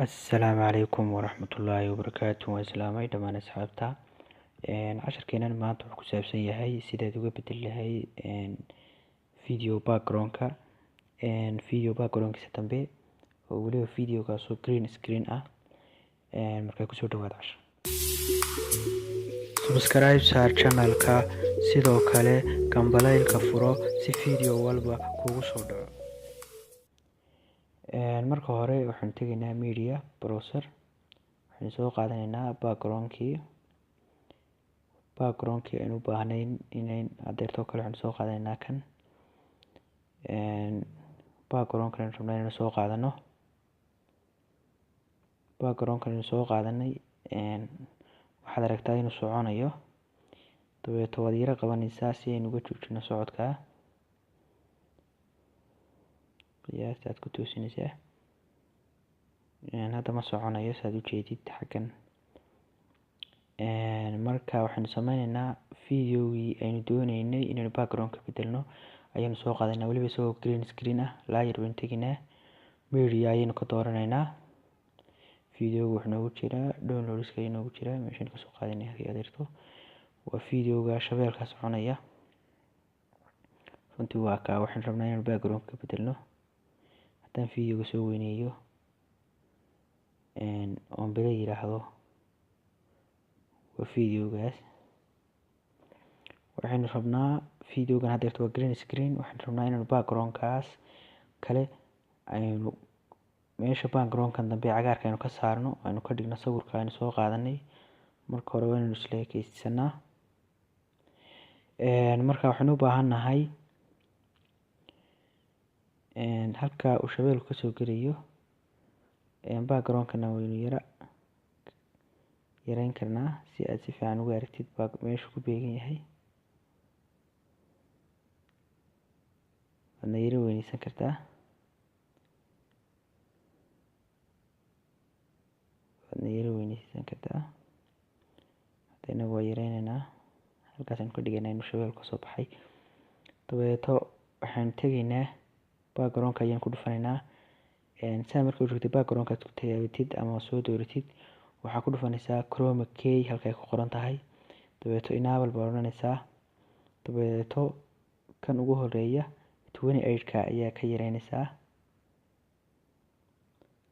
Assalaamu calaykum waraxmatullaahi wabarakaatu. Waan islaamay dhammaan asxaabta. Casharkeenan maanta wuxuu ku saabsan yahay sidaad uga bedeli lahayd video background-ka, video background-kiisa dambe oo weliba videogaasoo green screen ah. Markaa kusoo dhawaad cashar. Subscribe saar channel-ka, sidoo kale gambaleelka furo si video walba kugu soo dhaco. Marka hore waxaan tegaynaa media browser, waxaynu soo qaadanaynaa background-kii aynu u baahnayn inayn adeertoo kale. Waxaynu soo qaadanaynaa kan background-kan aynu rabnaa inaynu soo qaadano. Background-kan aynu soo qaadanay waxaad aragtaa inuu soconayo, dabeeto waad yara qabanaysaa si aynu uga joojino socodka. Qiyaasta aad ku toosinaysaa. Hadda ma soconayo saad ujeedid xaggan. Marka waxaynu sameyneynaa videogii aynu dooneynay inaynu background ka bedelno ayaynu soo qaadaynaa, weliba isagoo green screen ah. Layer baynu tegaynaa, media ayaynu ka dooranaynaa. Videoga wuxuu noogu jiraa downloadska ayuu noogu jiraa, meeshaynu kasoo qaadanay halkii adeerto. Waa videoga shabeelka soconaya. Runtii waa kaa waxaynu rabnaa inaynu background ka bedelno. Haddaan videoga soo weyneeyo oon bele yiraahdo, waa videogaas. Waxaynu rabnaa videogan haddeerto waa green screen. Waxaynu rabnaa inaynu background-kaas kale aynu meesha background-kan dambe cagaarka aynu ka saarno, aynu ka dhigno sawirka aynu soo qaadanay. Marka hore waa inaynu isla ekeysanaa. Marka waxaynu u baahan nahay halka uu shabeelku kasoo gelayo background-kana waynu yara yareyn karnaa si aad si fiican uga aragtid meeshu ku beegan yahay. Waadna yara weyneysan kartaa, waadna yara weyneysan kartaa. Hadda inagu waa yareyneynaa, halkaas aynu ka dhigaynaa inuu shabeelku kasoo baxay. Dabeeto waxaynu tegaynaa background-ka ayaan ku dhufanaynaa. Saa marka u joogtid background-ka aad ku taabatid ama soo dooratid, waxaa ku dhufanaysaa chroma key halka ay ku qoran tahay. Dabeeto enable baa odhanaysaa. Dabeeto kan ugu horeeya 28-ka ayaa ka yareynaysaa,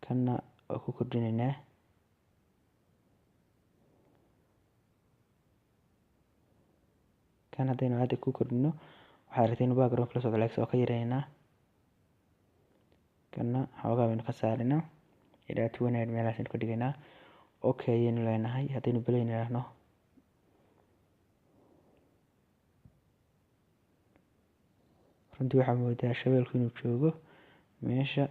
kanna waa ku kordhinaynaa. Kan haddaynu hadda ku kordhino, waxaad aragtay inuu background la socdo, laakiin waa ka yareynaynaa. Kanna xoogaa baynu ka saarinaa, ilaa 28 meelahaas aynu ka dhigaynaa. Okay ayaynu leenahay. Haddaynu play nidhaahno, runtii waxaa moodaa shabeelku inuu joogo meesha.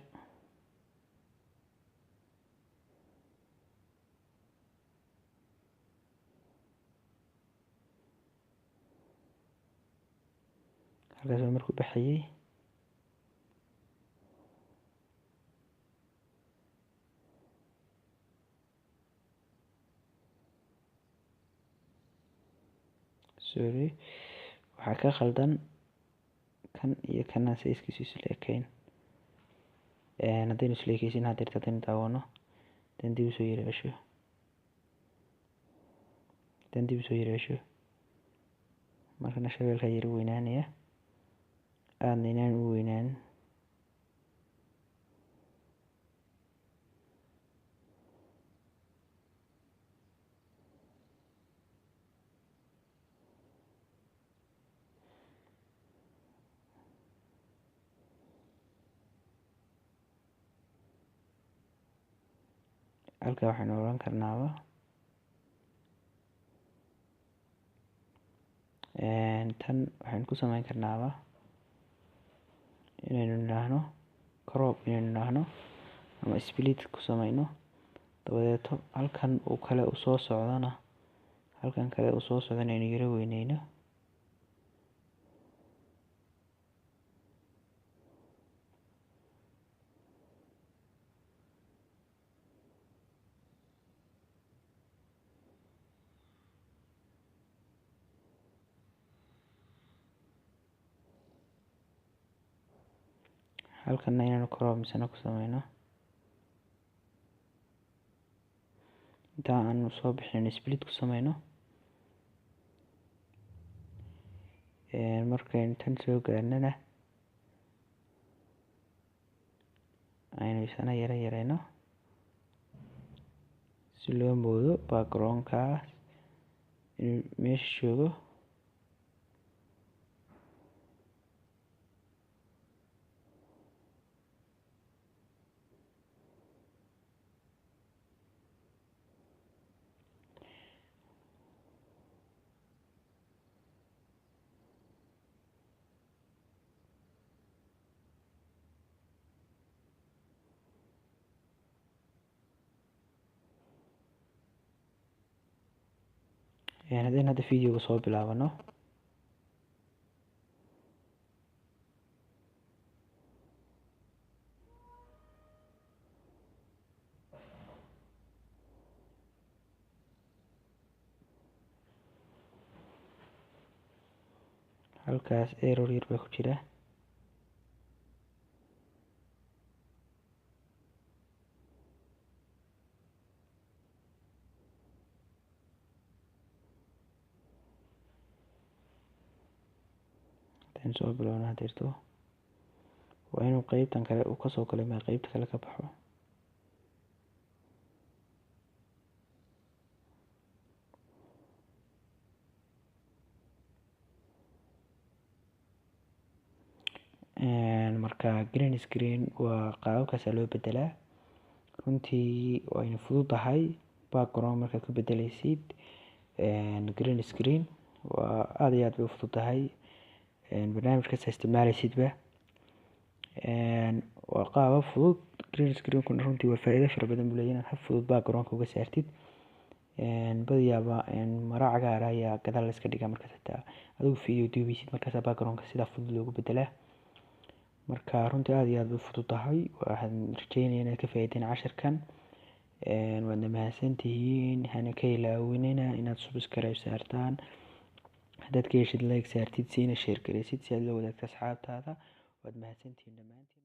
Halkaas waa markuu baxayay. Sorry, waxaa ka khaldan kan iyo kana size-kiisu isla ekayn. Haddaynu isla ekeysin haddeerta, haddaynu daawano, haddaan dib usoo yara cesho, haddaan dib usoo yara cesho, markana shabeelkaa yara weynaanaya, aadna inaan u weynaanin. Halka waxaynu oran karnaaba tan waxaynu ku sameyn karnaaba inaynu nidhaahno crop, inaynu nidhaahno ama split ku sameyno. Dabadeeto halkan uu kale u soo socdona, halkan kale uu soo socdona aynu yara weyneyno. Halkana inaynu crop misena ku sameyno. Inta aan soo bixin split ku sameyno. Markaynu tan soo gaarnana aynu isana yara yareyno si loo moodo background-kaas inuu meesha joogo. Haddaynu hadda videoga soo bilaabano, halkaas error yar baa ku jira. Haddaynu soo bilowno hadeerto waa inuu qeybtan kale uu kasoo galay ma qeybta kale ka baxo. Marka green screen waa qaababkaas loo bedelaa. Runtii wayna fududahay background markaad ku bedeleysid green screen, waa aad iyo aad bay u fududahay. Barnaamij kasta isticmaaleysidba waa qaabab fudud. Green screen kuna runtii waa faa'iido fara badan buu leeyahay inaad hab fudud background uga saartid. Badiyaaba maro cagaar ah ayaa gadaal la iska dhigaa markaas xitaa adigu video duubeysid, markaas background-ka sidaa fudud loogu bedelaa. Marka runtii aad iyo aad bay u fududahay. Waxaan rajeynayaa inaad ka faa'iideen casharkan. Waadna mahadsantihiin. Hana ka ilaawinina inaad subscribe saartaan. Haddaad ka heshid like saartid, siina share gareysid si aad la wadaagto asxaabtaada. Waad mahadsantihiin dhammaantiin.